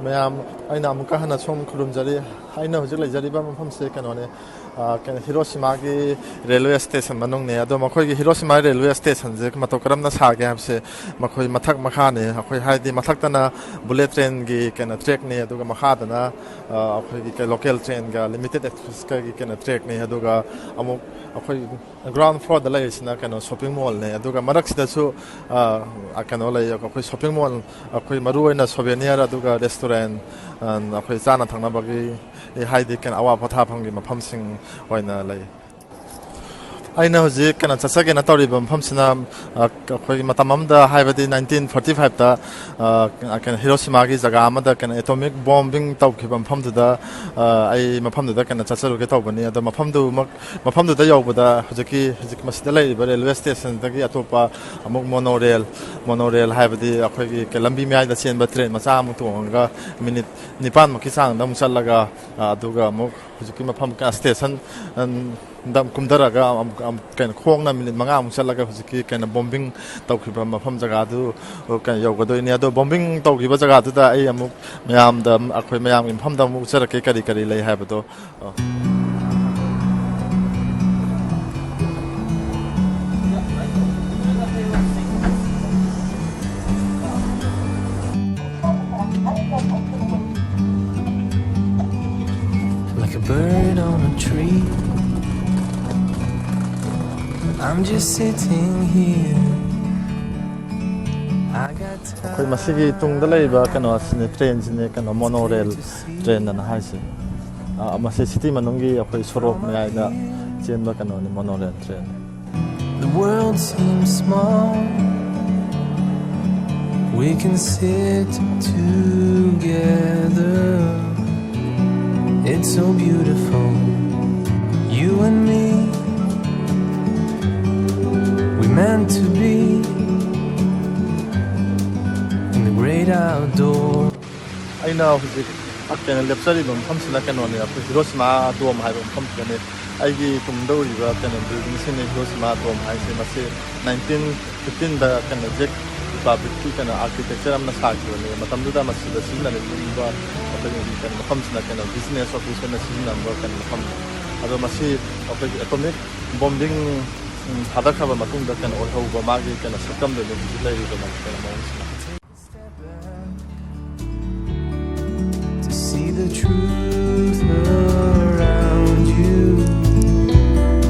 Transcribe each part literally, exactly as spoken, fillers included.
ꯃꯌꯥꯝ, ꯑꯩꯅ ꯑꯃꯨꯛꯀ ꯍꯟꯅ ꯁꯣꯝ ꯈꯨꯔꯨꯝꯖꯔꯤ꯫ ꯑꯩꯅ ꯍꯧꯖꯤꯛ ꯂꯩꯖꯔꯤꯕ ꯃꯐꯝꯁꯦ ꯀꯩꯅꯣꯅꯦ, ꯑ, ꯀꯩꯅꯣ, ꯍꯤꯔꯣꯁꯤꯃꯥꯒꯤ ꯔꯦꯜꯋꯦ ꯁ꯭ꯇꯦꯁꯟ ꯃꯅꯨꯡꯅꯦ꯫ ꯑꯗꯣ ꯃꯈꯣꯏꯒꯤ ꯍꯤꯔꯣꯁꯤꯃꯥ ꯔꯦꯜꯋꯦ ꯁ꯭ꯇꯦꯁꯟꯁꯦ ꯃꯇꯧ ꯀꯔꯝꯅ ꯁꯥꯒꯦ ꯍꯥꯏꯕꯁꯦ ꯃꯈꯣꯏ ꯃꯊꯛ ꯃꯈꯥꯅꯦ꯫ ꯑꯩꯈꯣꯏ ꯍꯥꯏꯗꯤ ꯃꯊꯛꯇꯅ ꯕꯨꯂꯦꯠ ꯇ꯭ꯔꯦꯟꯒꯤ ꯀꯩꯅꯣ ꯇ꯭ꯔꯦꯛꯅꯤ, ꯑꯗꯨꯒ ꯃꯈꯥꯗꯅ, ꯑ, ꯑꯩꯈꯣꯏꯒꯤ ꯀꯩ-, ꯂꯣꯀꯦꯜ ꯇ꯭ꯔꯦꯟꯒ ꯂꯤꯃꯤꯇꯦꯠ ꯑꯦꯛꯁꯄ꯭ꯔꯦꯁꯀꯒꯤ ꯀꯩꯅꯣ ꯇ꯭ꯔꯦꯛꯅꯤ꯫ ꯑꯗꯨꯒ ꯑꯃꯨꯛ ꯑꯩꯈꯣꯏ ꯒ꯭ꯔꯥꯎꯟ ꯐ꯭ꯂꯣꯔꯗ ꯂꯩꯔꯤꯁꯤꯅ ꯀꯩꯅꯣ ꯁꯣꯞꯄꯤꯡ ꯃꯣꯜꯅꯦ꯫ ꯑꯗꯨꯒ ꯃꯔꯛꯁꯤꯗꯁꯨ, ꯑ, ꯀꯩꯅꯣ ꯂꯩ, ꯑꯩꯈꯣꯏ ꯁꯣꯞꯄꯤꯡ ꯃꯣꯜ, ꯑꯩꯈꯣꯏ ꯃꯔꯨꯑꯣꯏꯅ ꯁꯣꯚꯦꯅꯤꯌꯔ ꯑꯗꯨꯒ ꯔꯦꯁꯇꯨꯔꯦꯟ, ꯑ, ꯑꯩꯈꯣꯏ ꯆꯥꯅ ꯊꯛꯅꯕꯒꯤ, ꯍꯥꯏꯗꯤ ꯀꯩꯅꯣ ꯑꯋꯥ ꯄꯣꯊꯥꯐꯝꯒꯤ ꯃꯐꯝꯁꯤꯡ ꯑꯣꯏꯅ ꯂꯩ꯫ ꯑꯩꯅ ꯍꯧꯖꯤꯛ ꯀꯩꯅꯣ ꯆꯠꯆꯒꯦꯅ ꯇꯧꯔꯤꯕ ꯃꯐꯝꯁꯤꯅ, ꯑ, ꯑꯩꯈꯣꯏꯒꯤ ꯃꯇꯝ ꯑꯃꯗ, ꯍꯥꯏꯕꯗꯤ ꯅꯥꯏꯟꯇꯤꯟ ꯐꯣꯔꯇꯤ ꯐꯥꯏꯚꯇ, ꯑ, ꯀꯩꯅꯣ ꯍꯤꯔꯣꯁꯤꯃꯥꯒꯤ ꯖꯒꯥ ꯑꯃꯗ ꯀꯩꯅꯣ ꯑꯦꯇꯣꯃꯤꯛ ꯕꯣꯝꯕꯤꯡ ꯇꯧꯈꯤꯕ ꯃꯐꯝꯗꯨꯗ, ꯑ, ꯑꯩ ꯃꯐꯝꯗꯨꯗ ꯀꯩꯅꯣ ꯆꯠꯆꯔꯨꯒꯦ ꯇꯧꯕꯅꯤ꯫ ꯑꯗꯣ ꯃꯐꯝꯗꯨꯃꯛ, ꯃꯐꯝꯗꯨꯗ ꯌꯧꯕꯗ ꯍꯧꯖꯤꯛꯀꯤ, ꯍꯧꯖꯤꯛ ꯃꯁꯤꯗ ꯂꯩꯔꯤꯕ ꯔꯦꯜꯋꯦ ꯁ꯭ꯇꯦꯁꯟꯗꯒꯤ ꯑꯇꯣꯞꯄ ꯑꯃꯨꯛ ꯃꯣꯅꯣꯔꯦꯜ, ꯃꯣꯅꯣꯔꯦꯜ ꯍꯥꯏꯕꯗꯤ ꯑꯩꯈꯣꯏꯒꯤ ꯂꯝꯕꯤ ꯃꯌꯥꯏꯗ ꯆꯦꯟꯕ ꯇ꯭ꯔꯦꯟ ꯃꯆꯥ ꯑꯃꯨꯛ ꯇꯣꯡꯉꯒ ꯃꯤꯅꯤꯠ ꯅꯤꯄꯥꯟꯃꯨꯛꯀꯤ ꯆꯥꯡꯗ ꯑꯃꯨꯛ ꯆꯠꯂꯒ, ꯑ, ꯑꯗꯨꯒ ꯑꯃꯨꯛ ꯍꯧꯖꯤꯛꯀꯤ ꯃꯐꯝ ꯁ꯭ꯇꯦꯁꯟ, ꯑꯝ, ꯗ ꯀꯨꯝꯊꯔꯒ ꯑꯃꯨꯛ, ꯑꯃꯨꯛ ꯀꯩꯅꯣ, ꯈꯣꯡꯅ ꯃꯤꯅꯤꯠ ꯃꯉꯥꯃꯨꯛ ꯆꯠꯂꯒ ꯍꯧꯖꯤꯛꯀꯤ ꯀꯩꯅꯣ ꯕꯣꯝꯕꯤꯡ ꯇꯧꯈꯤꯕ ꯃꯐꯝ ꯖꯒꯥꯗꯨ ꯀꯩꯅꯣ ꯌꯧꯒꯗꯣꯏꯅꯤ꯫ ꯑꯗꯣ ꯕꯣꯝꯕꯤꯡ ꯇꯧꯈꯤꯕ ꯖꯒꯥꯗꯨꯗ ꯑꯩ ꯑꯃꯨꯛ ꯃꯌꯥꯝꯗ, ꯑꯩꯈꯣꯏ ꯃꯌꯥꯝꯒꯤ ꯃꯐꯝꯗ ꯑꯃꯨꯛ ꯎꯠꯆꯔꯛꯀꯦ ꯀꯔꯤ ꯀꯔꯤ ꯂꯩ ꯍꯥꯏꯕꯗꯣ꯫ ꯑ꯫ Like a bird on a tree. I'm just sitting here. I got time. ꯑꯩꯈꯣꯏ ꯃꯁꯤꯒꯤ ꯇꯨꯡꯗ ꯂꯩꯔꯤꯕ ꯀꯩꯅꯣ ꯑꯁꯤꯅꯦ, ꯇ꯭ꯔꯦꯟꯁꯤꯅꯦ, ꯀꯩꯅꯣ ꯃꯣꯅꯣꯔꯦꯜ ꯇ꯭ꯔꯦꯟ ꯑꯅ ꯍꯥꯏꯁꯦ꯫ ꯑ, ꯃꯁꯤ ꯁꯤꯇꯤ ꯃꯅꯨꯡꯒꯤ ꯑꯩꯈꯣꯏ ꯁꯣꯔꯣꯛ ꯃꯌꯥꯏꯗ ꯆꯦꯟꯕ ꯀꯩꯅꯣꯅꯤ, ꯃꯣꯅꯣꯔꯦꯜ train. The world seems small. We can sit together. It's so beautiful. You and me. We meant to be in the great outdoor. ꯑꯩꯅ ꯍꯧꯖꯤꯛ ꯀꯩꯅꯣ ꯂꯦꯞꯆꯔꯤꯕ ꯃꯐꯝꯁꯤꯅ ꯀꯩꯅꯣꯅꯦ, ꯑꯩꯈꯣꯏ ꯍꯤꯔꯣꯁꯤꯃꯥ ꯗꯣꯝ ꯍꯥꯏꯕ ꯃꯐꯝꯁꯤꯗꯅꯦ꯫ ꯑꯩꯒꯤ ꯇꯨꯡꯗ ꯎꯔꯤꯕ ꯀꯩꯅꯣ building ꯁꯤꯅ ꯍꯤꯔꯣꯁꯤꯃꯥ ꯗꯣꯝ ꯍꯥꯏꯁꯦ꯫ ꯃꯁꯤ nineteen fifteen ꯗ ꯀꯩꯅꯣ Czech Republic ꯀꯤ ꯀꯩꯅꯣ architecture ꯑꯃꯅ ꯁꯥꯈꯤꯕꯅꯦ꯫ ꯃꯇꯝꯗꯨꯗ ꯃꯁꯤꯗ ꯁꯤꯖꯤꯟꯅꯔꯤꯕ ꯑꯩꯈꯣꯏꯒꯤ ꯀꯩꯅꯣ ꯃꯐꯝꯁꯤꯅ ꯀꯩꯅꯣ business office ꯑꯣꯏꯅ ꯁꯤꯖꯤꯟꯅꯔꯝꯕ ꯀꯩꯅꯣ ꯃꯐꯝꯅꯤ꯫ ꯑꯗꯣ ꯃꯁꯤ ꯑꯩꯈꯣꯏꯒꯤ atomic bombing, ꯎꯝ, ꯊꯥꯗꯈ꯭ꯔꯕ ꯃꯇꯨꯡꯗ ꯀꯩꯅꯣ ꯑꯣꯏꯍꯧꯕ ꯃꯥꯒꯤ ꯀꯩꯅꯣ ꯁꯛꯇꯝꯗꯨꯅꯤ ꯍꯧꯖꯤꯛ ꯂꯩꯔꯤꯕ ꯀꯩꯅꯣ ꯃꯑꯣꯡꯁꯤꯅ꯫ To see the truth around you.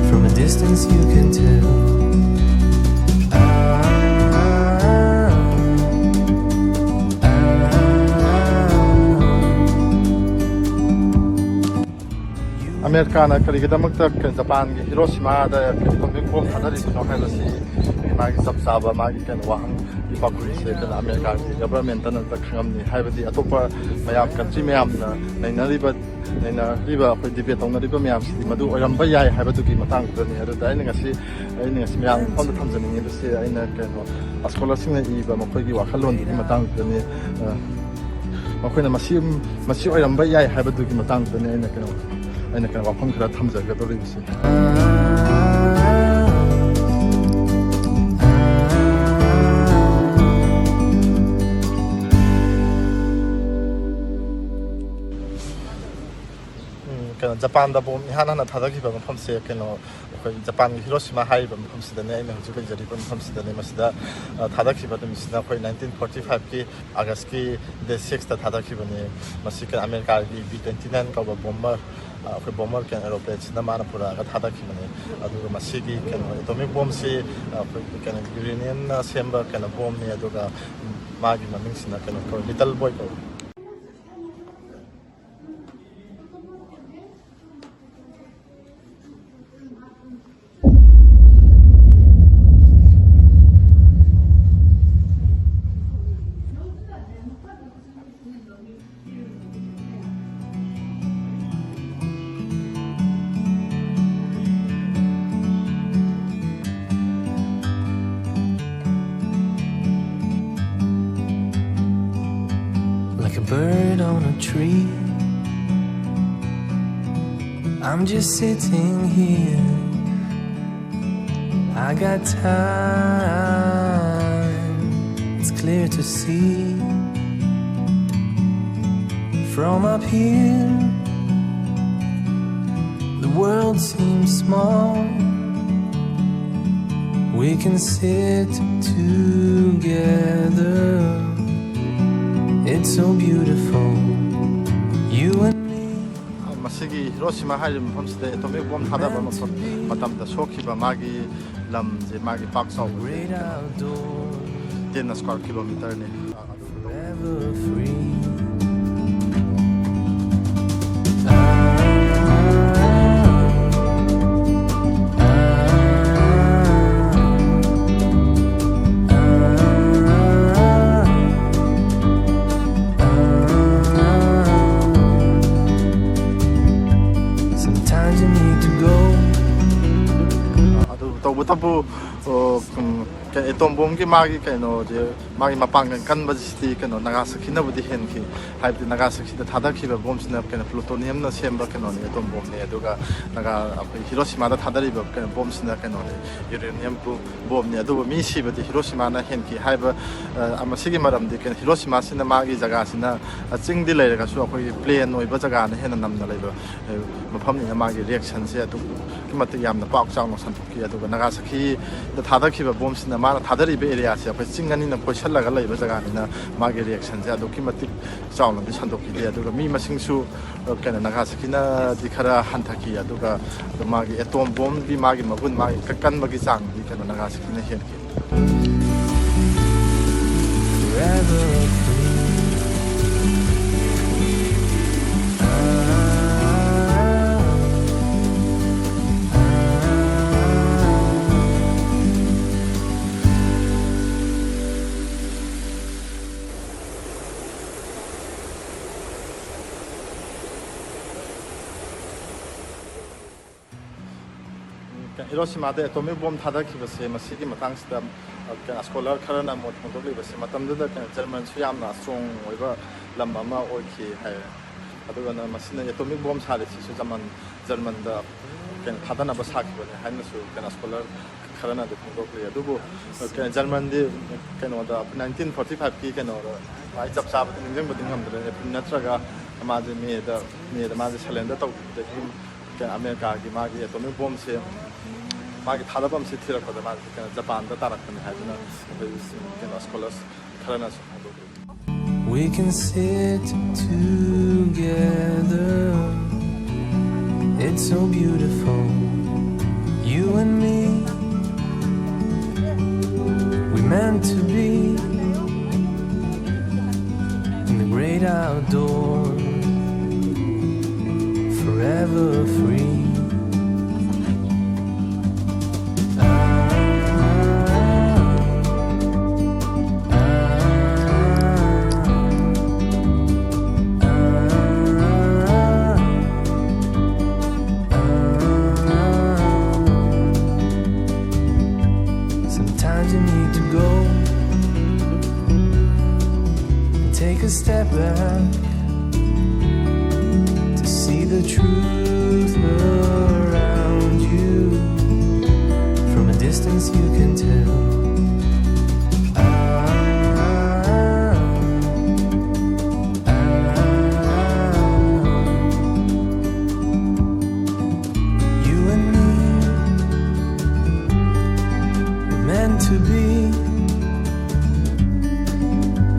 From a distance you can tell. Ah, ah, ah. ꯑꯃꯦꯔꯤꯀꯥꯅ ꯀꯔꯤꯒꯤꯗꯃꯛꯇ ꯖꯄꯥꯟꯒꯤ ꯍꯤꯔꯣꯁꯤꯃꯥꯗ ꯑꯦꯇꯣꯃꯤꯛ ꯕꯣꯝ ꯊꯥꯗꯔꯤꯕꯅꯣ ꯍꯥꯏꯕꯁꯤ ꯃꯥꯒꯤ ꯆꯞ ꯆꯥꯕ ꯃꯥꯒꯤ ꯀꯩꯅꯣ ꯋꯥꯍꯪꯒꯤ ꯄꯥꯎꯈꯨꯝꯁꯦ ꯀꯩꯅꯣ ꯑꯃꯦꯔꯤꯀꯥꯒꯤ ꯒꯕꯔꯃꯦꯟꯇꯅ ꯈꯪꯉꯝꯅꯤ꯫ ꯍꯥꯏꯕꯗꯤ ꯑꯇꯣꯞꯄ ꯃꯌꯥꯝ, ꯀꯟꯇ꯭ꯔꯤ ꯃꯌꯥꯝꯅ ꯅꯩꯅꯔꯤꯕ, ꯅꯩꯅꯔꯤꯕ, ꯑꯩꯈꯣꯏ ꯗꯤꯕꯦꯠ ꯇꯧꯅꯔꯤꯕ ꯃꯌꯥꯝꯁꯤꯗꯤ ꯃꯗꯨ ꯑꯣꯏꯔꯝꯕ ꯌꯥꯏ ꯍꯥꯏꯕꯗꯨꯒꯤ ꯃꯇꯥꯡꯗꯨꯗꯅꯤ꯫ ꯑꯗꯨꯗ ꯑꯩꯅ ꯉꯁꯤ, ꯑꯩꯅ ꯉꯁꯤ ꯃꯌꯥꯝ ꯃꯐꯝꯗ ꯊꯝꯖꯅꯤꯡꯉꯤꯕꯁꯦ ꯑꯩꯅ ꯀꯩꯅꯣ ꯁ꯭ꯀꯣꯂꯔꯁꯤꯡꯅ ꯏꯕ ꯃꯈꯣꯏꯒꯤ ꯋꯥꯈꯜꯂꯣꯟꯗꯨꯒꯤ ꯃꯇꯥꯡꯗꯨꯗꯅꯤ꯫ ꯑ, ꯃꯈꯣꯏꯅ ꯃꯁꯤ, ꯃꯁꯤ ꯑꯣꯏꯔꯝꯕ ꯌꯥꯏ ꯍꯥꯏꯕꯗꯨꯒꯤ ꯃꯇꯥꯡꯗꯨꯗꯅꯤ ꯑꯩꯅ ꯀꯩꯅꯣ, ꯑꯩꯅ ꯀꯩꯅꯣ ꯋꯥꯐꯝ ꯈꯔ ꯊꯝꯖꯒꯗꯧꯔꯤꯕꯁꯤ꯫ ꯎꯝ, ꯀꯩꯅꯣ, ꯖꯄꯥꯟꯗ ꯕꯣꯝ ꯏꯍꯥꯟ ꯍꯥꯟꯅ ꯊꯥꯗꯈꯤꯕ ꯃꯐꯝꯁꯦ ꯀꯩꯅꯣ, ꯑꯩꯈꯣꯏ ꯖꯄꯥꯟꯒꯤ ꯍꯤꯔꯣꯁꯤꯃꯥ ꯍꯥꯏꯔꯤꯕ ꯃꯐꯝꯁꯤꯗꯅꯦ, ꯑꯩꯅ ꯍꯧꯖꯤꯛ ꯂꯩꯖꯔꯤꯕ ꯃꯐꯝꯁꯤꯗꯅꯦ꯫ ꯃꯁꯤꯗ, ꯑ, ꯊꯥꯗꯈꯤꯕ ꯅꯨꯃꯤꯠꯁꯤꯅ ꯑꯩꯈꯣꯏ nineteen forty five ꯀꯤ August ꯀꯤ date six ꯇ ꯊꯥꯗꯈꯤꯕꯅꯦ꯫ ꯃꯁꯤ ꯀꯩꯅꯣ, ꯑꯃꯦꯔꯤꯀꯥꯒꯤ B twenty nine ꯀꯧꯕ bomber, ꯑ, ꯑꯩꯈꯣꯏ bomber ꯀꯩꯅꯣ, aeroplane ꯁꯤꯅ ꯃꯥꯅ ꯄꯨꯔꯛꯑꯒ ꯊꯥꯗꯈꯤꯕꯅꯦ꯫ ꯑꯗꯨꯒ ꯃꯁꯤꯒꯤ ꯀꯩꯅꯣ, atomic bomb ꯁꯤ, ꯑ, ꯑꯩꯈꯣꯏ ꯀꯩꯅꯣ, uranium ꯅ ꯁꯦꯝꯕ ꯀꯩꯅꯣ, bomb ꯅꯤ꯫ ꯑꯗꯨꯒ ꯃꯥꯒꯤ ꯃꯃꯤꯡꯁꯤꯅ ꯀꯩꯅꯣ ꯀꯧꯏ, Little Boy ꯀꯧꯏ꯫ Bird on a tree. I'm just sitting here. I got time. It's clear to see from up here. The world seems small. We can sit together. It's so beautiful. You and me. ꯃꯁꯤꯒꯤ ꯍꯤꯔꯣꯁꯤꯃꯥ ꯍꯥꯏꯔꯤꯕ ꯃꯐꯝꯁꯤꯗ atomic bomb ꯊꯥꯗꯕ ꯃꯐꯝ, ꯃꯇꯝꯗ ꯁꯣꯛꯈꯤꯕ ꯃꯥꯒꯤ ꯂꯝꯁꯦ, ꯃꯥꯒꯤ ꯄꯥꯛ ꯆꯥꯎꯕꯁꯦ ten square kilometerꯅꯤ꯫ Forever free. Sometimes you need to go. ꯑꯗꯨ ꯇꯧꯕꯇꯕꯨ, ꯑꯣ, ꯎꯝ, ꯀ-, ꯑꯦꯇꯣꯝ ꯕꯣꯝꯒꯤ ꯃꯥꯒꯤ ꯀꯩꯅꯣꯁꯦ, ꯃꯥꯒꯤ ꯃꯄꯥꯡꯒꯜ ꯀꯟꯕꯁꯤꯗꯤ ꯀꯩꯅꯣ ꯅꯥꯒꯥꯁꯥꯀꯤꯅꯕꯨꯗꯤ ꯍꯦꯟꯈꯤ꯫ ꯍꯥꯏꯕꯗꯤ ꯅꯥꯒꯥꯁꯥꯀꯤꯗ ꯊꯥꯗꯈꯤꯕ ꯕꯣꯝꯁꯤꯅ ꯀꯩꯅꯣ ꯄ꯭ꯂꯨꯇꯣꯅꯤꯌꯝꯅ ꯁꯦꯝꯕ ꯀꯩꯅꯣꯅꯤ, ꯑꯦꯇꯣꯝ ꯕꯣꯝꯅꯤ꯫ ꯑꯗꯨꯒ ꯅꯥꯒꯥ, ꯑꯩꯈꯣꯏ ꯍꯤꯔꯣꯁꯤꯃꯥꯗ ꯊꯥꯗꯔꯤꯕ ꯀꯩꯅꯣ ꯕꯣꯝꯁꯤꯅ ꯀꯩꯅꯣꯅꯤ, ꯌꯨꯔꯦꯅꯤꯌꯝ ꯕꯣ-, ꯕꯣꯝꯅꯤ꯫ ꯑꯗꯨꯕꯨ ꯃꯤ ꯁꯤꯕꯗꯤ ꯍꯤꯔꯣꯁꯤꯃꯥꯅ ꯍꯦꯟꯈꯤ ꯍꯥꯏꯕ, ꯑ, ꯃꯁꯤꯒꯤ ꯃꯔꯝꯗꯤ ꯀꯩꯅꯣ, ꯍꯤꯔꯣꯁꯤꯃꯥꯁꯤꯅ ꯃꯥꯒꯤ ꯖꯒꯥꯁꯤꯅ, ꯑ, ꯆꯤꯡꯗꯤ ꯂꯩꯔꯒꯁꯨ ꯑꯩꯈꯣꯏꯒꯤ ꯄ꯭ꯂꯦꯟ ꯑꯣꯏꯕ ꯖꯒꯥꯅ ꯍꯦꯟꯅ ꯅꯝꯅ ꯂꯩꯕ, ꯑ, ꯃꯐꯝꯅꯤꯅ ꯃꯥꯒꯤ ꯔꯤꯌꯦꯛꯁꯟꯁꯦ ꯑꯗꯨꯛꯀꯤ ꯃꯇꯤꯛ ꯌꯥꯝꯅ ꯄꯥꯛ ꯆꯥꯎꯅ ꯁꯟꯗꯣꯛꯈꯤ꯫ ꯑꯗꯨꯒ ꯅꯥꯒꯥꯁꯥꯀꯤꯗ ꯊꯥꯗꯈꯤꯕ ꯕꯣꯝꯁꯤꯅ, ꯃꯥꯅ ꯊꯥꯗꯔꯤꯕ ꯑꯦꯔꯤꯌꯥꯁꯦ ꯑꯩꯈꯣꯏ ꯆꯤꯡ ꯑꯅꯤꯅ ꯀꯣꯏꯁꯜꯂꯒ ꯂꯩꯕ ꯖꯒꯥꯅꯤꯅ ꯃꯥꯒꯤ ꯔꯤꯌꯦꯛꯁꯟꯁꯦ ꯑꯗꯨꯛꯀꯤ ꯃꯇꯤꯛ ꯆꯥꯎꯅꯗꯤ ꯁꯟꯗꯣꯛꯈꯤꯗꯦ꯫ ꯑꯗꯨꯒ ꯃꯤ ꯃꯁꯤꯡꯁꯨ, ꯑ, ꯀꯩꯅꯣ, ꯅꯥꯒꯥꯁꯥꯀꯤꯅꯗꯤ ꯈꯔ ꯍꯟꯊꯈꯤ꯫ ꯑꯗꯨꯒ ꯃꯥꯒꯤ ꯑꯦꯇꯣꯝ ꯕꯣꯝꯒꯤ ꯃꯥꯒꯤ ꯃꯒꯨꯟ, ꯃꯥꯒꯤ ꯀ-, ꯀꯟꯕꯒꯤ ꯆꯥꯡꯗꯤ ꯀꯩꯅꯣ, ꯅꯥꯒꯥꯁꯥꯀꯤꯅ ꯍꯦꯟꯈꯤ꯫ Forever free. ꯍꯤꯔꯣꯁꯤꯃꯥꯗ ꯑꯦꯇꯣꯃꯤꯛ ꯕꯣꯝ ꯊꯥꯗꯈꯤꯕꯁꯦ, ꯃꯁꯤꯒꯤ ꯃꯇꯥꯡꯁꯤꯗ, ꯑ, ꯀꯩꯅꯣ, ꯁ꯭ꯀꯣꯂꯔ ꯈꯔꯅ ꯃꯣꯠ ꯐꯣꯡꯗꯣꯛꯂꯤꯕꯁꯦ, ꯃꯇꯝꯗꯨꯗ, ꯀꯩꯅꯣ, ꯖꯔꯃꯟꯁꯨ ꯌꯥꯝꯅ ꯏꯁꯇ꯭ꯔꯣꯡ ꯑꯣꯏꯕ ꯂꯝ ꯑꯃ ꯑꯣꯏꯈꯤ ꯍꯥꯏ꯫ ꯑꯗꯨꯒ ꯃꯁꯤꯅ ꯑꯦꯇꯣꯃꯤꯛ ꯕꯣꯝ ꯁꯥꯔꯤꯁꯤꯁꯨ ꯖꯔꯃꯟ, ꯖꯔꯃꯟꯗ, ꯀꯩꯅꯣ, ꯊꯥꯗꯅꯕ ꯁꯥꯈꯤꯕꯅꯦ ꯍꯥꯏꯅꯁꯨ, ꯀꯩꯅꯣ, ꯁ꯭ꯀꯣꯂꯔ ꯈꯔꯅꯗꯤ ꯐꯣꯡꯗꯣꯛꯂꯤ꯫ ꯑꯗꯨꯕꯨ, ꯑ, ꯀꯩꯅꯣ, ꯖꯔꯃꯟꯗꯤ, ꯀꯩꯅꯣꯗ, ꯅꯥꯏꯟꯇꯤꯟ ꯐꯣꯔꯇꯤ ꯐꯥꯏꯚꯀꯤ ꯀꯩꯅꯣꯗ, ꯃꯥꯏ ꯆꯞ ꯆꯥꯕꯗꯤ ꯅꯤꯡꯁꯤꯡꯕꯗꯤ ꯉꯝꯗ꯭ꯔꯦ, ꯑꯦꯄ꯭ꯔꯤꯜ ꯅꯠꯇ꯭ꯔꯒ ꯃꯥꯁꯦ ꯃꯦꯗ, ꯃꯦꯗ ꯃꯥꯁꯦ ꯁꯔꯦꯟꯗꯔ ꯇꯧꯈꯤꯕꯗꯒꯤ, ꯀꯩꯅꯣ, ꯑꯃꯦꯔꯤꯀꯥꯒꯤ ꯃꯥꯒꯤ ꯑꯦꯇꯣꯃꯤꯛ ꯕꯣꯝꯁꯦ, ꯃꯥꯒꯤ ꯊꯥꯗꯐꯝꯁꯦ ꯊꯤꯔꯛꯄꯗ ꯃꯥꯁꯦ, ꯀꯩꯅꯣ, ꯖꯄꯥꯟꯗ ꯇꯥꯔꯛꯄꯅꯦ ꯍꯥꯏꯗꯅ ꯑꯩꯈꯣꯏ, ꯀꯩꯅꯣ, ꯁ꯭ꯀꯣꯂꯔꯁ ꯈꯔꯅꯁꯨ ꯐꯣꯡꯗꯣꯛꯂꯤ꯫ We can sit together. It's so beautiful, you and me. We meant to be in the great outdoors, forever free. Sometimes you need to go and take a step back to see the truth around you. From a distance you can tell. Ah, ah, you and me were meant to be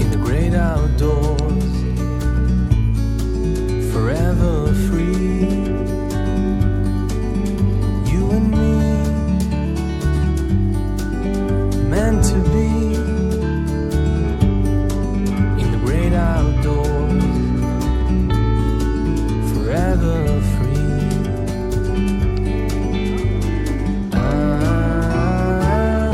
in the great outdoors, forever free. You and me, meant to be in the great outdoors, forever free. Ah, ah,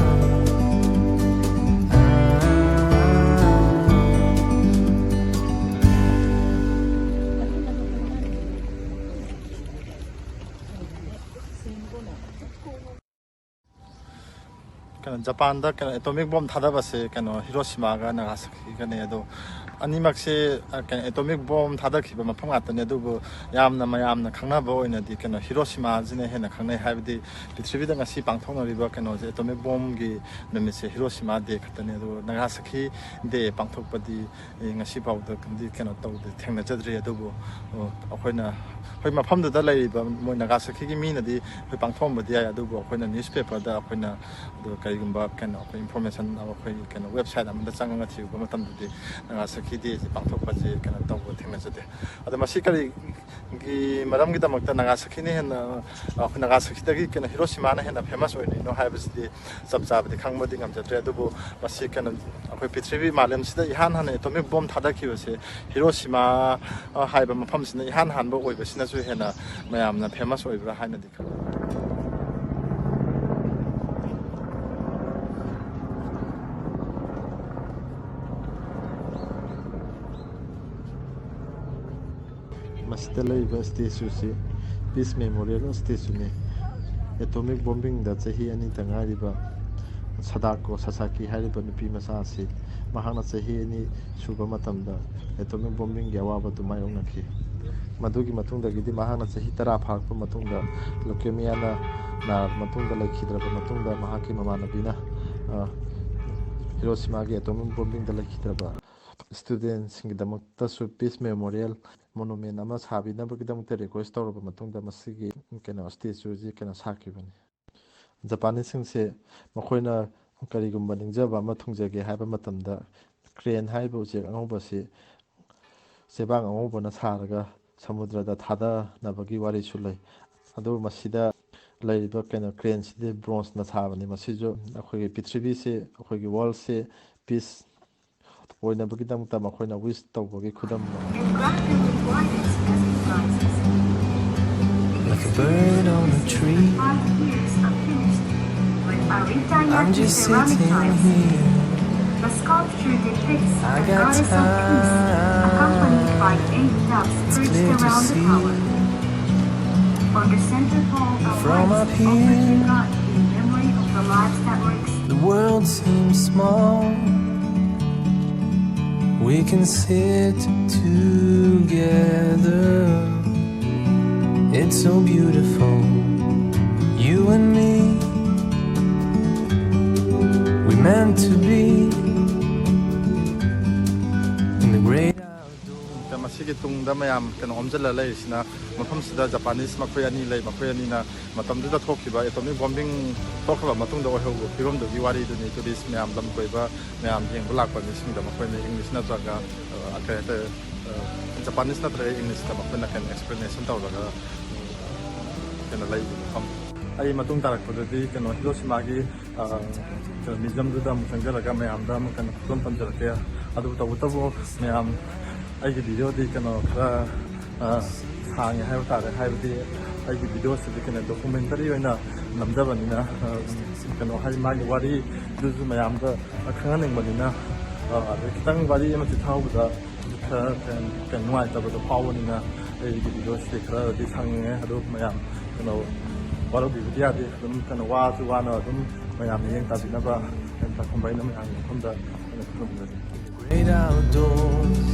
ꯀꯩꯅꯣ, ꯖꯄꯥꯟꯗ ꯀꯩꯅꯣ atomic bomb ꯊꯥꯗꯕꯁꯦ ꯀꯩꯅꯣ ꯍꯤꯔꯣꯁꯤꯃꯥꯒ ꯅꯥꯒꯥꯁꯥꯀꯤꯒꯅꯦ꯫ ꯑꯗꯣ ꯑꯅꯤꯃꯛꯁꯦ, ꯑ, ꯀꯩꯅꯣ atomic bomb ꯊꯥꯗꯈꯤꯕ ꯃꯐꯝ ꯉꯥꯛꯇꯅꯦ꯫ ꯑꯗꯨꯕꯨ ꯌꯥꯝꯅ ꯃꯌꯥꯝꯅ ꯈꯪꯅꯕ ꯑꯣꯏꯅꯗꯤ ꯀꯩꯅꯣ ꯍꯤꯔꯣꯁꯤꯃꯥꯁꯤꯅ ꯍꯦꯟꯅ ꯈꯪꯅꯩ꯫ ꯍꯥꯏꯕꯗꯤ ꯄ꯭ꯔꯤꯊꯤꯕꯤꯗ ꯉꯁꯤ ꯄꯥꯡꯊꯣꯛꯅꯔꯤꯕ ꯀꯩꯅꯣꯁꯦ, ꯑꯦꯇꯣꯃꯤꯛ ꯕꯣꯝꯒꯤ ꯅꯨꯃꯤꯠꯁꯦ ꯍꯤꯔꯣꯁꯤꯃꯥ ꯗꯦ ꯈꯛꯇꯅꯦ꯫ ꯑꯗꯨꯒ ꯅꯥꯒꯥꯁꯥꯀꯤ ꯗꯦ ꯄꯥꯡꯊꯣꯛꯄꯗꯤ, ꯑꯦ, ꯉꯁꯤ ꯐꯥꯎꯗꯗꯤ ꯀꯩꯅꯣ ꯇꯧꯗꯦ, ꯊꯦꯡꯅꯖꯗ꯭ꯔꯤ꯫ ꯑꯗꯨꯕꯨ, ꯑꯣ, ꯑꯩꯈꯣꯏꯅ, ꯍꯣꯏ, ꯃꯐꯝꯗꯨꯗ ꯂꯩꯔꯤꯕ ꯃꯣꯏ ꯅꯥꯒꯥꯁꯥꯀꯤꯒꯤ ꯃꯤꯅꯗꯤ ꯍꯣꯏ ꯄꯥꯡꯊꯣꯛꯑꯝꯕꯗꯤ ꯌꯥꯏ, ꯑꯗꯨꯕꯨ ꯑꯩꯈꯣꯏꯅ ꯅ꯭ꯌꯨꯁꯄꯦꯄꯔꯗ ꯑꯩꯈꯣꯏꯅ ꯑꯗꯣ ꯀꯔꯤꯒꯨꯝꯕ ꯀꯩꯅꯣ ꯑꯩꯈꯣꯏ ꯏꯟꯐꯣꯔꯃꯦꯁꯟ ꯑꯩꯈꯣꯏ ꯀꯩꯅꯣ ꯋꯦꯕꯁꯥꯏꯠ ꯑꯃꯗ ꯆꯪꯉꯒ ꯊꯤꯔꯨꯕ ꯃꯇꯝꯗꯗꯤ ꯅꯥꯒꯥꯁꯥꯀꯤ ꯗꯦꯁꯤ ꯄꯥꯡꯊꯣꯛꯄꯁꯦ ꯀꯩꯅꯣ ꯇꯧꯕ ꯊꯦꯡꯅꯖꯗꯦ꯫ ꯑꯗꯣ ꯃꯁꯤ ꯀꯔꯤꯒꯤ ꯃꯔꯝꯒꯤꯗꯃꯛꯇ ꯅꯥꯒꯥꯁꯥꯀꯤꯅ ꯍꯦꯟꯅ, ꯑꯩꯈꯣꯏ ꯅꯥꯒꯥꯁꯥꯀꯤꯗꯒꯤ ꯀꯩꯅꯣ ꯍꯤꯔꯣꯁꯤꯃꯥꯅ ꯍꯦꯟꯅ ꯐꯦꯃꯁ ꯑꯣꯏꯔꯤꯅꯣ ꯍꯥꯏꯕꯁꯤꯗꯤ ꯆꯞ ꯆꯥꯕꯗꯤ ꯈꯪꯕꯗꯤ ꯉꯝꯖꯗ꯭ꯔꯦ꯫ ꯑꯗꯨꯕꯨ ꯃꯁꯤ ꯀꯩꯅꯣ ꯑꯩꯈꯣꯏ ꯄ꯭ꯔꯤꯊꯤꯕꯤ ꯃꯥꯂꯦꯝꯁꯤꯗ ꯏꯍꯥꯟ ꯍꯥꯟꯅ ꯑꯦꯇꯣꯃꯤꯛ ꯕꯣꯝ ꯊꯥꯗꯈꯤꯕꯁꯦ ꯍꯤꯔꯣꯁꯤꯃꯥ, ꯑ, ꯍꯥꯏꯕ ꯃꯐꯝꯁꯤꯅ ꯏꯍꯥꯟ ꯍꯥꯟꯕ ꯑꯣꯏꯕꯁꯤꯅꯁꯨ ꯍꯦꯟꯅ ꯃꯌꯥꯝꯅ ꯐꯦꯃꯁ ꯑꯣꯏꯕ꯭ꯔꯥ ꯍꯥꯏꯅꯗꯤ ꯈꯜꯂꯤ꯫ ꯃꯁꯤꯗ ꯂꯩꯔꯤꯕ ꯁ꯭ꯇꯦꯆꯨꯁꯤ ꯄꯤꯁ ꯃꯦꯃꯣꯔꯤꯌꯦꯜ ꯁ꯭ꯇꯦꯆꯨꯅꯤ꯫ ꯑꯦꯇꯣꯃꯤꯛ ꯕꯣꯝꯕꯤꯡꯗ ꯆꯍꯤ ꯑꯅꯤꯇ ꯉꯥꯏꯔꯤꯕ ꯁꯗꯥꯀꯣ ꯁꯥꯁꯥꯀꯤ ꯍꯥꯏꯔꯤꯕ ꯅꯨꯄꯤ ꯃꯆꯥ ꯑꯁꯤ ꯃꯍꯥꯛꯅ ꯆꯍꯤ ꯑꯅꯤ ꯁꯨꯕ ꯃꯇꯝꯗ ꯑꯦꯇꯣꯃꯤꯛ ꯕꯣꯝꯕꯤꯡꯒꯤ ꯑꯋꯥꯕꯗꯨ ꯃꯥꯌꯣꯛꯅꯈꯤ꯫ ꯃꯗꯨꯒꯤ ꯃꯇꯨꯡꯗꯒꯤꯗꯤ ꯃꯍꯥꯛꯅ ꯆꯍꯤ ꯇꯔꯥ ꯐꯥꯔꯛꯄ ꯃꯇꯨꯡꯗ ꯂꯨꯀꯦꯃꯤꯌꯥꯅ ꯅꯥꯔꯕ ꯃꯇꯨꯡꯗ ꯂꯩꯈꯤꯗ꯭ꯔꯕ ꯃꯇꯨꯡꯗ ꯃꯍꯥꯛꯀꯤ ꯃꯃꯥꯟꯅꯕꯤꯅ, ꯑ, ꯍꯤꯔꯣꯁꯤꯃꯥꯒꯤ ꯑꯦꯇꯣꯃꯤꯛ ꯕꯣꯝꯕꯤꯡꯗ ꯂꯩꯈꯤꯗ꯭ꯔꯕ ꯁ꯭ꯇꯨꯗꯦꯟꯁꯤꯡꯒꯤꯗꯃꯛꯇꯁꯨ ꯄꯤꯁ ꯃꯦꯃꯣꯔꯤꯌꯦꯜ ꯃꯣꯅꯨꯃꯦꯟ ꯑꯃ ꯁꯥꯕꯤꯅꯕꯒꯤꯗꯃꯛꯇ ꯔꯤꯀ꯭ꯋꯦꯁ ꯇꯧꯔꯕ ꯃꯇꯨꯡꯗ ꯃꯁꯤꯒꯤ ꯀꯩꯅꯣ ꯁ꯭ꯇꯦꯆꯨꯁꯤ ꯀꯩꯅꯣ ꯁꯥꯈꯤꯕꯅꯤ꯫ ꯖꯄꯥꯅꯤꯁꯁꯤꯡꯁꯦ ꯃꯈꯣꯏꯅ ꯀꯔꯤꯒꯨꯝꯕ ꯅꯤꯡꯖꯕ ꯑꯃ ꯊꯨꯡꯖꯒꯦ ꯍꯥꯏꯕ ꯃꯇꯝꯗ ꯀ꯭ꯔꯦꯟ ꯍꯥꯏꯔꯤꯕ ꯎꯆꯦꯛ ꯑꯉꯧꯕꯁꯤ ꯆꯦꯕꯥꯡ ꯑꯉꯧꯕꯅ ꯁꯥꯔꯒ ꯁꯃꯨꯗ꯭ꯔꯗ ꯊꯥꯗꯅꯕꯒꯤ ꯋꯥꯔꯤꯁꯨ ꯂꯩ꯫ ꯑꯗꯨꯕꯨ ꯃꯁꯤꯗ ꯂꯩꯔꯤꯕ ꯀꯩꯅꯣ ꯀ꯭ꯔꯦꯟꯁꯤꯗꯤ ꯕ꯭ꯔꯣꯟꯖꯅ ꯁꯥꯕꯅꯤ꯫ ꯃꯁꯤꯁꯨ ꯑꯩꯈꯣꯏꯒꯤ ꯄ꯭ꯔꯤꯊꯤꯕꯤꯁꯦ, ꯑꯩꯈꯣꯏꯒꯤ ꯋꯥꯔꯜꯁꯦ ꯄꯤꯁ ꯑꯣꯏꯅꯕꯒꯤꯗꯃꯛꯇ ꯃꯈꯣꯏꯅ ꯋꯤꯁ ꯇꯧꯕꯒꯤ ꯈꯨꯗꯝ꯫ And gradually quiet as it rises. Like a bird on a tree. Five years unfinished, with a retired I'm just ceramic sitting tiles. Here. The sculpture depicts I the got goddess of peace, time. Accompanied by eight doves. It's perched clear to around the see. Tower. On the center pole, a from up here. Offers to God in memory of the The world seems small. We can sit together. It's so beautiful. You and me. We meant to be in the great outdoors. ꯃꯁꯤꯒꯤ ꯇꯨꯡꯗ ꯃꯌꯥꯝ ꯀꯩꯅꯣ ꯑꯣꯝꯁꯤꯜꯂ ꯂꯩꯔꯤꯁꯤꯅ, ꯃꯐꯝꯁꯤꯗ Japanese ꯃꯈꯣꯏ ꯑꯅꯤ ꯂꯩ꯫ ꯃꯈꯣꯏ ꯑꯅꯤꯅ ꯃꯇꯝꯗꯨꯗ ꯊꯣꯛꯈꯤꯕ atomic bombing ꯊꯣꯛꯈ꯭ꯔꯕ ꯃꯇꯨꯡꯗ ꯑꯣꯏꯍꯧꯕ ꯐꯤꯕꯝꯗꯨꯒꯤ ꯋꯥꯔꯤꯗꯨꯅꯤ꯫ Tourist ꯃꯌꯥꯝ, ꯂꯝ ꯀꯣꯏꯕ ꯃꯌꯥꯝ ꯌꯦꯡꯕ ꯂꯥꯛꯄ ꯃꯤꯁꯤꯡꯗ ꯃꯈꯣꯏꯅ English ꯅꯠꯇ꯭ꯔꯒ, ꯑ, ꯀꯩ ꯍꯥꯏꯇꯥꯔꯦ, ꯑ, Japanese ꯅꯠꯇ꯭ꯔꯒ English ꯇ ꯃꯈꯣꯏꯅ ꯀꯩꯅꯣ explanation ꯇꯧꯔꯒ, ꯎꯝ, ꯀꯩꯅꯣ ꯂꯩꯕ ꯃꯐꯝ꯫ ꯑꯩ ꯃꯇꯨꯡ ꯇꯥꯔꯛꯄꯗꯗꯤ ꯀꯩꯅꯣ Hiroshima ꯒꯤ, ꯑ, ꯀꯩꯅꯣ museum ꯗꯨꯗ ꯑꯃꯨꯛ ꯆꯪꯖꯔꯒ ꯃꯌꯥꯝꯗ ꯑꯃꯨꯛ ꯀꯩꯅꯣ ꯈꯨꯗꯣꯜ ꯇꯝꯖꯔꯛꯀꯦ꯫ ꯑꯗꯨꯕꯨ ꯇꯧꯕꯇꯕꯨ ꯃꯌꯥꯝ, ꯑꯩꯒꯤ video ꯗꯤ ꯀꯩꯅꯣ ꯈꯔ, ꯑ, ꯁꯥꯡꯉꯦ ꯍꯥꯏꯕ ꯇꯥꯔꯦ꯫ ꯍꯥꯏꯕꯗꯤ ꯑꯩꯒꯤ video ꯁꯤꯗꯤ ꯀꯩꯅꯣ documentary ꯑꯣꯏꯅ ꯅꯝꯖꯕꯅꯤꯅ, ꯑ, ꯀꯩꯅꯣ ꯍꯥꯏꯗꯤ ꯃꯥꯒꯤ ꯋꯥꯔꯤꯗꯨꯁꯨ ꯃꯌꯥꯝꯗ ꯈꯪꯍꯟꯅꯤꯡꯕꯅꯤꯅ, ꯑ, ꯑꯗꯩ ꯈꯤꯇꯪ ꯋꯥꯔꯤ ꯑꯃ ꯆꯤꯊꯍꯧꯕꯗ ꯈꯔ ꯀꯩ-, ꯀꯩ-, ꯅꯨꯡꯉꯥꯏꯇꯕꯗꯣ ꯐꯥꯎꯕꯅꯤꯅ ꯑꯩꯒꯤ video ꯁꯤꯗꯤ ꯈꯔꯗꯤ ꯁꯥꯡꯉꯦ꯫ ꯑꯗꯨ ꯃꯌꯥꯝ ꯀꯩꯅꯣ ꯋꯥꯔꯧꯕꯤꯕꯗꯤ ꯌꯥꯗꯦ꯫ ꯑꯗꯨꯝ ꯀꯩꯅꯣ ꯋꯥꯁꯨ ꯋꯥꯅ ꯑꯗꯨꯝ ꯃꯌꯥꯝꯅ ꯌꯦꯡ ꯇꯥꯕꯤꯅꯕ ꯀꯩꯅꯣ ꯇꯥꯛꯈꯨꯝꯕ ꯑꯩꯅ ꯃꯌꯥꯝꯒꯤ ꯃꯐꯝꯗ ꯀꯩꯅꯣ ꯈꯨꯔꯨꯝꯖꯔꯤ꯫ Great outdoors,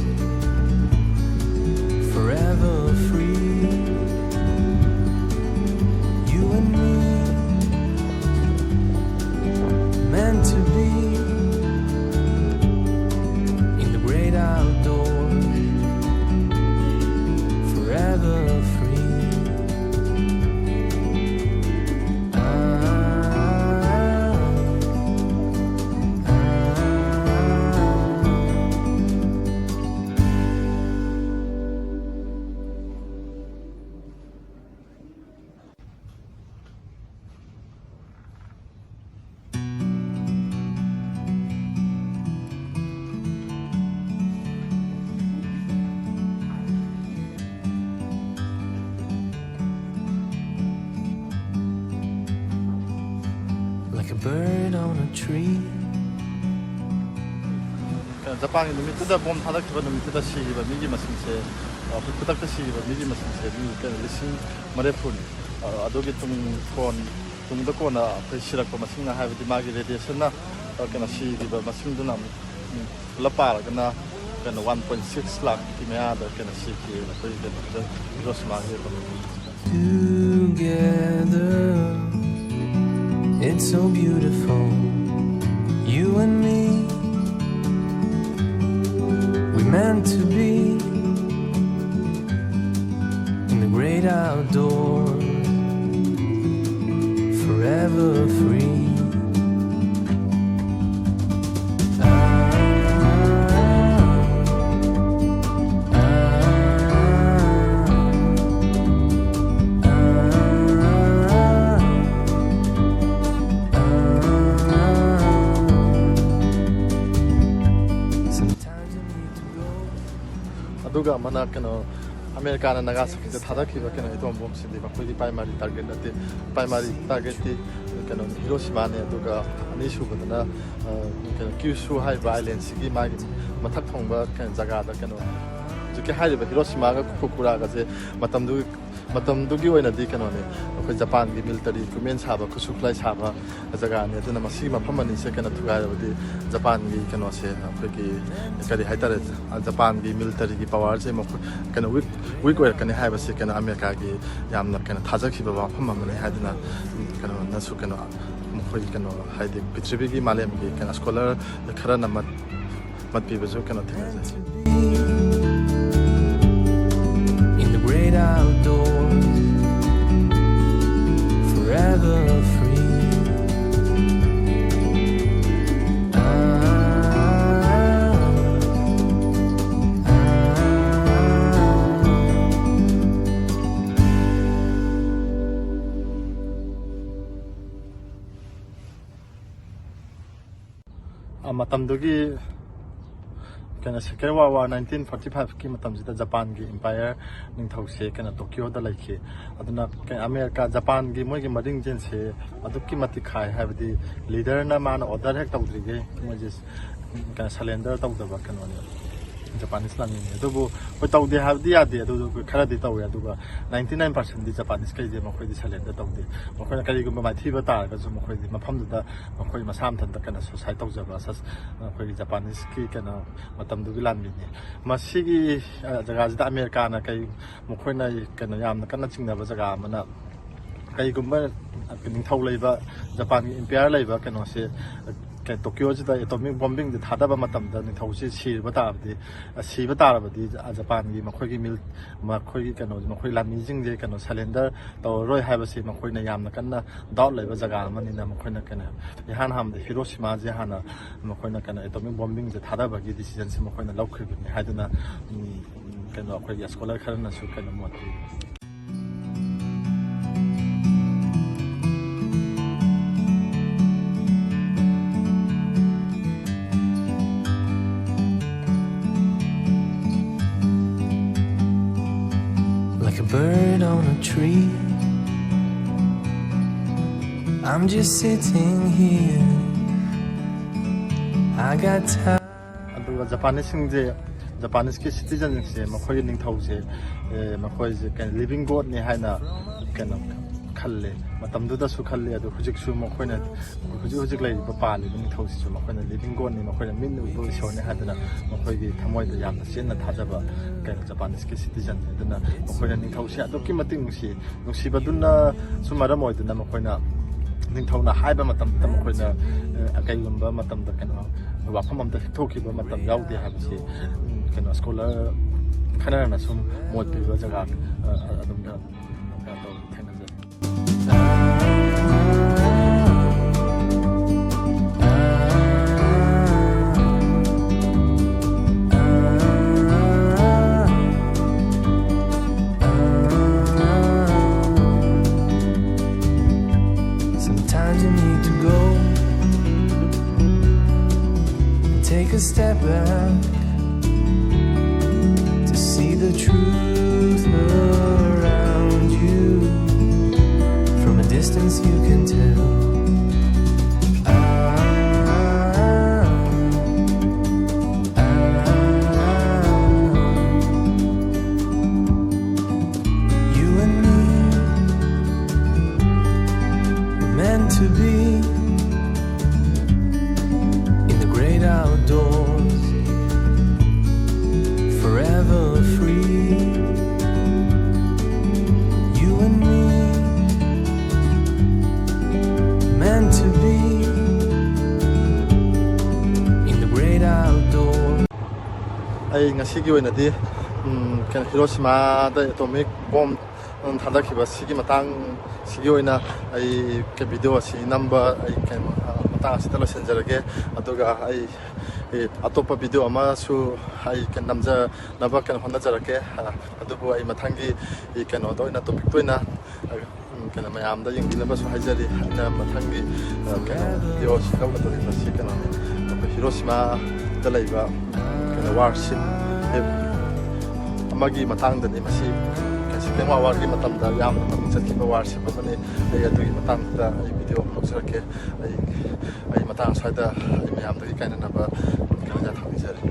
forever free. You and me, meant to be in the great outdoors, forever free. Ah, ah, ah. Like a bird on a tree. ꯖꯄꯥꯟꯒꯤ ꯅꯨꯃꯤꯠꯇꯨꯗ ꯕꯣꯝ ꯊꯥꯗꯈꯤꯕ ꯅꯨꯃꯤꯠꯇꯨꯗ ꯁꯤꯔꯤꯕ ꯃꯤꯒꯤ ꯃꯁꯤꯡꯁꯦ, ꯑꯩꯈꯣꯏ ꯈꯨꯗꯛꯇ ꯁꯤꯔꯤꯕ ꯃꯤꯒꯤ ꯃꯁꯤꯡꯁꯦ ꯃꯤ ꯀꯩꯅꯣ ꯂꯤꯁꯤꯡ ꯃꯔꯤꯐꯨꯅꯤ꯫ ꯑꯗꯨꯒꯤ ꯇꯨꯡ ꯀꯣꯟ ꯇꯨꯡꯗ ꯀꯣꯟꯅ ꯑꯩꯈꯣꯏ ꯁꯤꯔꯛꯄ ꯃꯁꯤꯡꯅ, ꯍꯥꯏꯕꯗꯤ ꯃꯥꯒꯤ radiationꯅ, ꯑ, ꯀꯩꯅꯣ, ꯁꯤꯈꯤꯕ ꯃꯁꯤꯡꯗꯨꯅ ꯑꯃꯨꯛ, ꯎꯝ, ꯄꯨꯂꯞ ꯄꯥꯔꯒꯅ ꯀꯩꯅꯣ, one point six ꯂꯥꯛꯀꯤ ꯃꯌꯥꯗ ꯀꯩꯅꯣ ꯁꯤꯈꯤꯑꯅ ꯑꯩꯈꯣꯏ ꯀꯩꯅꯣꯗ, ꯍꯤꯔꯣꯁꯤꯃꯥꯒꯤ ꯀꯩꯅꯣ꯫ Together, it's so beautiful, you and me. We meant to be in the great outdoors, forever free. ꯑꯗꯨꯒ ꯑꯃꯅ ꯀꯩꯅꯣ, ꯑꯃꯦꯔꯤꯀꯥꯅ ꯅꯥꯒꯥꯁꯥꯀꯤꯗ ꯊꯥꯗꯈꯤꯕ ꯀꯩꯅꯣ ꯑꯦꯇꯣꯝ ꯕꯣꯝꯁꯤꯗꯤ ꯃꯈꯣꯏꯒꯤ primary target ꯅꯠꯇꯦ꯫ Primary targetꯇꯤ ꯀꯩꯅꯣ, ꯍꯤꯔꯣꯁꯤꯃꯥꯅꯦ꯫ ꯑꯗꯨꯒ ꯑꯅꯤꯁꯨꯕꯗꯅ, ꯑ, ꯀꯩꯅꯣ, ꯀ꯭ꯌꯨꯁꯨ ꯍꯥꯏꯔꯤꯕ islandꯁꯤꯒꯤ ꯃꯥꯒꯤ ꯃꯊꯛ ꯊꯣꯡꯕ ꯀꯩꯅꯣ ꯖꯒꯥꯗ, ꯀꯩꯅꯣ, ꯍꯧꯖꯤꯛꯀꯤ ꯍꯥꯏꯔꯤꯕ ꯍꯤꯔꯣꯁꯤꯃꯥꯒ ꯀꯨꯀꯨꯔꯥꯒꯁꯦ ꯃꯇꯝꯗꯨ, ꯃꯇꯝꯗꯨꯒꯤ ꯑꯣꯏꯅꯗꯤ ꯀꯩꯅꯣꯅꯦ, ꯑꯩꯈꯣꯏ ꯖꯄꯥꯟꯒꯤ military equipment ꯁꯥꯕ, ꯈꯨꯠꯁꯨ ꯈꯨꯠꯂꯥꯏ ꯁꯥꯕ ꯖꯒꯥꯅꯤ꯫ ꯑꯗꯨꯅ ꯃꯁꯤꯒꯤ ꯃꯐꯝ ꯑꯅꯤꯁꯦ ꯀꯩꯅꯣ ꯊꯨꯒꯥꯏꯔꯕꯗꯤ ꯖꯄꯥꯟꯒꯤ ꯀꯩꯅꯣꯁꯦ, ꯑꯩꯈꯣꯏꯒꯤ ꯀꯔꯤ ꯍꯥꯏꯇꯥꯔꯦ, ꯖꯄꯥꯟꯒꯤ militaryꯒꯤ powerꯁꯦ ꯃꯈꯣꯏ ꯀꯩꯅꯣ weak, weak ꯑꯣꯏꯔꯛꯀꯅꯤ ꯍꯥꯏꯕꯁꯤ ꯀꯩꯅꯣ ꯑꯃꯦꯔꯤꯀꯥꯒꯤ ꯌꯥꯝꯅ ꯀꯩꯅꯣ ꯊꯥꯖꯈꯤꯕ ꯋꯥꯐꯝ ꯑꯃꯅꯤ ꯍꯥꯏꯗꯨꯅ ꯀꯩꯅꯣꯅꯁꯨ ꯀꯩꯅꯣ ꯃꯈꯣꯏꯒꯤ ꯀꯩꯅꯣ ꯍꯥꯏꯗꯤ ꯄ꯭ꯔꯤꯊꯤꯕꯤꯒꯤ ꯃꯥꯂꯦꯝꯒꯤ ꯀꯩꯅꯣ scholar ꯈꯔꯅ ꯃꯠ-, ꯃꯠꯄꯤꯕꯁꯨ ꯀꯩꯅꯣ ꯊꯦꯡꯅꯖꯩ꯫ In the great outdoors, forever free. ꯃꯇꯝꯗꯨꯒꯤ ꯀꯩꯅꯣ, Second World War, nineteen forty fiveꯀꯤ ꯃꯇꯝꯁꯤꯗ ꯖꯄꯥꯟꯒꯤ empire ꯅꯤꯡꯊꯧꯁꯦ ꯀꯩꯅꯣ, ꯇꯣꯀꯤꯌꯣꯗ ꯂꯩꯈꯤ꯫ ꯑꯗꯨꯅ ꯀꯩ-, ꯑꯃꯦꯔꯤꯀꯥ, ꯖꯄꯥꯟꯒꯤ ꯃꯣꯏꯒꯤ ꯃꯔꯤꯡꯖꯦꯜꯁꯦ ꯑꯗꯨꯛꯀꯤ ꯃꯇꯤꯛ ꯈꯥꯏ, ꯍꯥꯏꯕꯗꯤ leaderꯅ ꯃꯥꯅ order ꯍꯦꯛ ꯇꯧꯗ꯭ꯔꯤꯈꯩ ꯃꯣꯏꯁꯦ ꯀꯩꯅꯣ, surrender ꯇꯧꯗꯕ ꯀꯩꯅꯣꯅꯦ꯫ ꯖꯄꯥꯅꯤꯁ ꯂꯥꯟꯃꯤꯅꯤ꯫ ꯑꯗꯨꯕꯨ ꯑꯩꯈꯣꯏ ꯇꯧꯗꯦ ꯍꯥꯏꯕꯗꯤ ꯌꯥꯗꯦ, ꯑꯗꯨ ꯈꯔꯗꯤ ꯇꯧꯋꯦ꯫ ꯑꯗꯨꯒ ninety nine percent ꯗꯤ ꯖꯄꯥꯅꯤꯁ ꯀꯩꯗꯤ ꯃꯈꯣꯏꯗꯤ surrender ꯇꯧꯗꯦ꯫ ꯃꯈꯣꯏꯅ ꯀꯔꯤꯒꯨꯝꯕ ꯃꯥꯏꯊꯤꯕ ꯇꯥꯔꯒꯁꯨ ꯃꯈꯣꯏꯗꯤ ꯃꯐꯝꯗꯨꯗ ꯃꯈꯣꯏ ꯃꯁꯥ ꯃꯊꯟꯇ ꯀꯩꯅꯣ suicide ꯇꯧꯖꯕ, ꯁꯁ-, ꯑꯩꯈꯣꯏꯒꯤ ꯖꯄꯥꯅꯤꯁꯀꯤ ꯀꯩꯅꯣ ꯃꯇꯝꯗꯨꯒꯤ ꯂꯥꯟꯃꯤꯅꯤ꯫ ꯃꯁꯤꯒꯤ, ꯑ, ꯖꯒꯥꯁꯤꯗ ꯑꯃꯦꯔꯤꯀꯥꯅ ꯀꯩ ꯃꯈꯣꯏꯅ ꯀꯩꯅꯣ ꯌꯥꯝꯅ ꯀꯟꯅ ꯆꯤꯡꯅꯕ ꯖꯒꯥ ꯑꯃꯅ, ꯀꯩꯒꯨꯝꯕ ꯅꯤꯡꯊꯧ ꯂꯩꯕ, ꯖꯄꯥꯟꯒꯤ empire ꯂꯩꯕ ꯀꯩꯅꯣꯁꯦ, ꯀꯩ-, ꯇꯣꯀꯤꯌꯣꯁꯤꯗ atomic bombing ꯁꯦ ꯊꯥꯗꯕ ꯃꯇꯝꯗ ꯅꯤꯡꯊꯧꯁꯤ ꯁꯤꯕ ꯇꯥꯔꯕꯗꯤ, ꯁꯤꯕ ꯇꯥꯔꯕꯗꯤ ꯖꯄꯥꯟꯒꯤ ꯃꯈꯣꯏꯒꯤ ꯃꯤꯜ-, ꯃꯈꯣꯏꯒꯤ ꯀꯩꯅꯣ, ꯃꯈꯣꯏ ꯂꯥꯟꯃꯤꯁꯤꯡꯁꯦ ꯀꯩꯅꯣ surrender ꯇꯧꯔꯔꯣꯏ ꯍꯥꯏꯕꯁꯤ ꯃꯈꯣꯏꯅ ꯌꯥꯝꯅ ꯀꯟꯅ doubt ꯂꯩꯕ ꯖꯒꯥ ꯑꯃꯅꯤꯅ ꯃꯈꯣꯏꯅ ꯀꯩꯅꯣ ꯏꯍꯥꯟ ꯍꯥꯟꯕꯗ ꯍꯤꯔꯣꯁꯤꯃꯥꯁꯦ ꯍꯥꯟꯅ ꯃꯈꯣꯏꯅ ꯀꯩꯅꯣ atomic bombing ꯁꯦ ꯊꯥꯗꯕꯒꯤ decision ꯁꯦ ꯃꯈꯣꯏꯅ ꯂꯧꯈ꯭ꯔꯤꯕꯅꯤ ꯍꯥꯏꯗꯨꯅ, ꯎꯝ, ꯀꯩꯅꯣ ꯑꯩꯈꯣꯏꯒꯤ scholar ꯈꯔꯅꯁꯨ ꯀꯩꯅꯣ ꯃꯣꯠ ꯄꯤ꯫ Like a bird on a tree. I'm just sitting here. I got time. ꯑꯗꯨꯒ ꯖꯄꯥꯅꯤꯁꯁꯤꯡꯁꯦ, ꯖꯄꯥꯅꯤꯁꯀꯤ citizen ꯁꯤꯡꯁꯦ ꯃꯈꯣꯏꯒꯤ ꯅꯤꯡꯊꯧꯁꯦ, ꯑꯦ, ꯃꯈꯣꯏꯁꯦ ꯀꯩꯅꯣ living god ꯅꯤ ꯍꯥꯏꯅ ꯀꯩꯅꯣ ꯈꯜꯂꯦ꯫ ꯃꯇꯝꯗꯨꯗꯁꯨ ꯈꯜꯂꯤ, ꯑꯗꯣ ꯍꯧꯖꯤꯛꯁꯨ ꯃꯈꯣꯏꯅ ꯍꯧꯖꯤꯛ ꯍꯧꯖꯤꯛ ꯂꯩꯔꯤꯕ ꯄꯥꯜꯂꯤꯕ ꯅꯤꯡꯊꯧꯁꯤꯁꯨ ꯃꯈꯣꯏꯅ living god ꯅꯤ, ꯃꯈꯣꯏꯅ ꯃꯤꯠꯅ ꯎꯕ ꯏꯁꯣꯔꯅꯤ ꯍꯥꯏꯗꯅ ꯃꯈꯣꯏꯒꯤ ꯊꯃꯣꯏꯗ ꯌꯥꯝꯅ ꯆꯦꯠꯅ ꯊꯥꯖꯕ ꯀꯩꯅꯣ ꯖꯄꯥꯅꯤꯁꯀꯤ citizen ꯅꯤ꯫ ꯑꯗꯨꯅ ꯃꯈꯣꯏꯅ ꯅꯤꯡꯊꯧꯁꯦ ꯑꯗꯨꯛꯀꯤ ꯃꯇꯤꯛ ꯅꯨꯡꯁꯤ, ꯅꯨꯡꯁꯤꯕꯗꯨꯅꯁꯨ ꯃꯔꯝ ꯑꯣꯏꯗꯨꯅ ꯃꯈꯣꯏꯅ ꯅꯤꯡꯊꯧꯅ ꯍꯥꯏꯕ ꯃꯇꯝꯗ ꯃꯈꯣꯏꯅ, ꯑ, ꯀꯩꯒꯨꯝꯕ ꯃꯇꯝꯗ ꯀꯩꯅꯣ ꯋꯥꯐꯝ ꯑꯝꯇ ꯊꯣꯛꯈꯤꯕ ꯃꯇꯝ ꯌꯥꯎꯗꯦ ꯍꯥꯏꯕꯁꯤ, ꯎꯝ, ꯀꯩꯅꯣ scholar ꯈꯔꯅ ꯁꯨꯝ ꯃꯣꯠ ꯄꯤꯕ ꯖꯒꯥ, ꯑ, ꯑꯗꯨꯝ ꯀꯩꯅꯣ ꯇꯧ-, ꯊꯦꯡꯅꯖꯩ꯫ Sometimes you need to go and take a step back to see the truth around you. From a distance, you can tell. Ah, ah, ah. ꯑꯩ ꯉꯁꯤꯒꯤ ꯑꯣꯏꯅꯗꯤ, ꯎꯝ, ꯀꯩꯅꯣ, ꯍꯤꯔꯣꯁꯤꯃꯥꯗ ꯑꯦꯇꯣꯃꯤꯛ ꯕꯣꯝ, ꯎꯝ, ꯊꯥꯗꯈꯤꯕ ꯁꯤꯒꯤ ꯃꯇꯥꯡ, ꯁꯤꯒꯤ ꯑꯣꯏꯅ ꯑꯩ ꯀꯩ-, ꯚꯤꯗꯤꯑꯣ ꯑꯁꯤ ꯅꯝꯕ ꯑꯩ ꯀꯩꯅꯣ, ꯑ, ꯃꯇꯥꯡ ꯑꯁꯤꯗ ꯂꯣꯏꯁꯤꯟꯖꯔꯒꯦ꯫ ꯑꯗꯨꯒ ꯑꯩ, ꯑꯦ, ꯑꯇꯣꯞꯄ ꯚꯤꯗꯤꯑꯣ ꯑꯃꯁꯨ ꯑꯩ ꯀꯩꯅꯣ, ꯅꯝꯖꯅꯕ ꯀꯩꯅꯣ ꯍꯣꯠꯅꯖꯔꯛꯀꯦ꯫ ꯑ, ꯑꯗꯨꯕꯨ ꯑꯩ ꯃꯊꯪꯒꯤ, ꯑꯩ ꯀꯩꯅꯣꯗ ꯑꯣꯏꯅ, ꯇꯣꯄꯤꯛꯇ ꯑꯣꯏꯅ, ꯑ, ꯎꯝ, ꯀꯩꯅꯣ, ꯃꯌꯥꯝꯗ ꯌꯦꯡꯕꯤꯅꯕꯁꯨ ꯍꯥꯏꯖꯔꯤ꯫ ꯑꯩꯅ ꯃꯊꯪꯒꯤ, ꯑ, ꯀꯩꯅꯣ, ꯚꯤꯗꯤꯑꯣ ꯁꯤ ꯂꯧꯒꯗꯧꯔꯤꯕ ꯁꯤ ꯀꯩꯅꯣꯅꯤ, ꯑꯩꯈꯣꯏ ꯍꯤꯔꯣꯁꯤꯃꯥꯗ ꯂꯩꯕ, ꯎꯝ, ꯀꯩꯅꯣ, ꯋꯥꯔꯁꯤꯞ ꯑꯃꯒꯤ ꯃꯇꯥꯡꯗꯅꯤ꯫ ꯃꯁꯤ ꯁꯦꯀꯦꯟ ꯋꯥꯔꯜ ꯋꯥꯔꯒꯤ ꯃꯇꯝꯗ ꯌꯥꯝꯅ ꯃꯃꯤꯡ ꯆꯠꯈꯤꯕ ꯋꯥꯔꯁꯤꯞ ꯑꯃꯅꯤ꯫ ꯑꯩ ꯑꯗꯨꯒꯤ ꯃꯇꯥꯡꯗ ꯑꯩ ꯚꯤꯗꯤꯑꯣ ꯑꯃ ꯂꯧꯖꯔꯛꯀꯦ꯫ ꯑꯩ, ꯑꯩ ꯃꯇꯥꯡ ꯑꯁ꯭ꯋꯥꯏꯗ ꯑꯩ ꯃꯌꯥꯝꯗꯒꯤ ꯀꯥꯏꯅꯅꯕ ꯀꯩꯅꯣ ꯌꯥꯊꯪ ꯅꯤꯖꯔꯤ꯫